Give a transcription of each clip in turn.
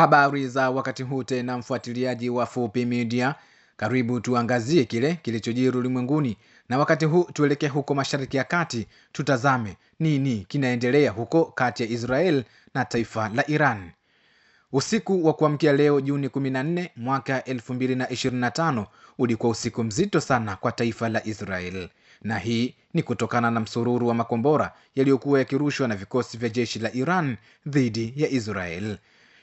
Habari za wakati huu tena, mfuatiliaji wa Fupi Media, karibu tuangazie kile kilichojiri ulimwenguni, na wakati huu tuelekee huko Mashariki ya Kati, tutazame nini kinaendelea huko kati ya Israel na taifa la Iran. Usiku wa kuamkia leo Juni 14 mwaka 2025 ulikuwa usiku mzito sana kwa taifa la Israel, na hii ni kutokana na msururu wa makombora yaliyokuwa yakirushwa na vikosi vya jeshi la Iran dhidi ya Israel.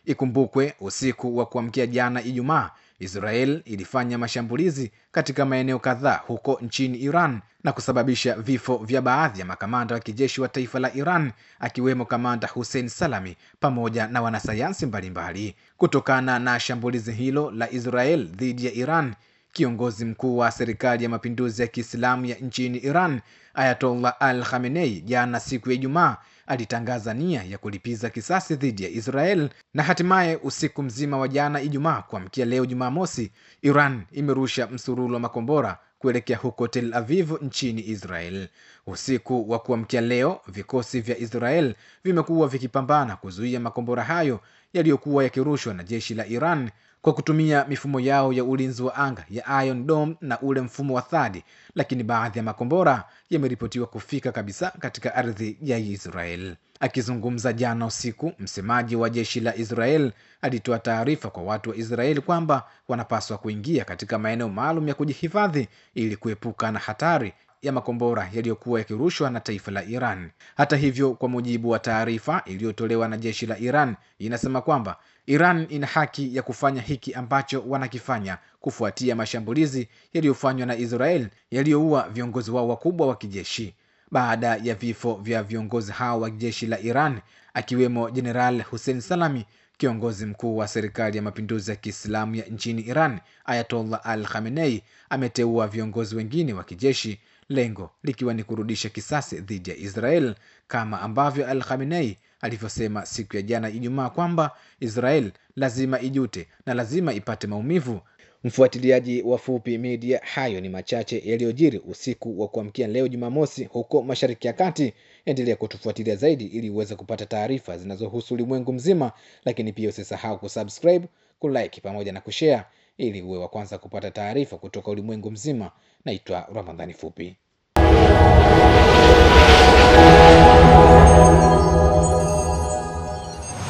Ikumbukwe usiku wa kuamkia jana Ijumaa, Israel ilifanya mashambulizi katika maeneo kadhaa huko nchini Iran na kusababisha vifo vya baadhi ya makamanda wa kijeshi wa taifa la Iran akiwemo kamanda Hussein Salami pamoja na wanasayansi mbalimbali. Kutokana na shambulizi hilo la Israel dhidi ya Iran, kiongozi mkuu wa serikali ya mapinduzi ya Kiislamu ya nchini Iran, Ayatollah Al Khamenei, jana siku ya Ijumaa alitangaza nia ya kulipiza kisasi dhidi ya Israel, na hatimaye usiku mzima wa jana Ijumaa kuamkia leo Jumamosi, Iran imerusha msururu wa makombora kuelekea huko Tel Aviv nchini Israel. Usiku wa kuamkia leo, vikosi vya Israel vimekuwa vikipambana kuzuia makombora hayo yaliyokuwa yakirushwa na jeshi la Iran kwa kutumia mifumo yao ya ulinzi wa anga ya Iron Dome na ule mfumo wa Thadi, lakini baadhi ya makombora yameripotiwa kufika kabisa katika ardhi ya Israel. Akizungumza jana usiku, msemaji wa jeshi la Israel alitoa taarifa kwa watu wa Israel kwamba wanapaswa kuingia katika maeneo maalum ya kujihifadhi ili kuepuka na hatari ya makombora yaliyokuwa yakirushwa na taifa la Iran. Hata hivyo, kwa mujibu wa taarifa iliyotolewa na jeshi la Iran, inasema kwamba Iran ina haki ya kufanya hiki ambacho wanakifanya kufuatia mashambulizi yaliyofanywa na Israel yaliyoua viongozi wao wakubwa wa kijeshi. Baada ya vifo vya viongozi hao wa jeshi la Iran akiwemo Jeneral Hussein Salami, kiongozi mkuu wa serikali ya mapinduzi ya Kiislamu ya nchini Iran, Ayatollah Al Khamenei ameteua viongozi wengine wa kijeshi, lengo likiwa ni kurudisha kisasi dhidi ya Israel kama ambavyo Al Khamenei alivyosema siku ya jana Ijumaa kwamba Israel lazima ijute na lazima ipate maumivu. Mfuatiliaji wa Fupi Media, hayo ni machache yaliyojiri usiku wa kuamkia leo Jumamosi huko Mashariki ya Kati. Endelea kutufuatilia zaidi ili uweze kupata taarifa zinazohusu ulimwengu mzima, lakini pia usisahau kusubscribe, kulike pamoja na kushare ili uwe wa kwanza kupata taarifa kutoka ulimwengu mzima. Naitwa Ramadhani Fupi.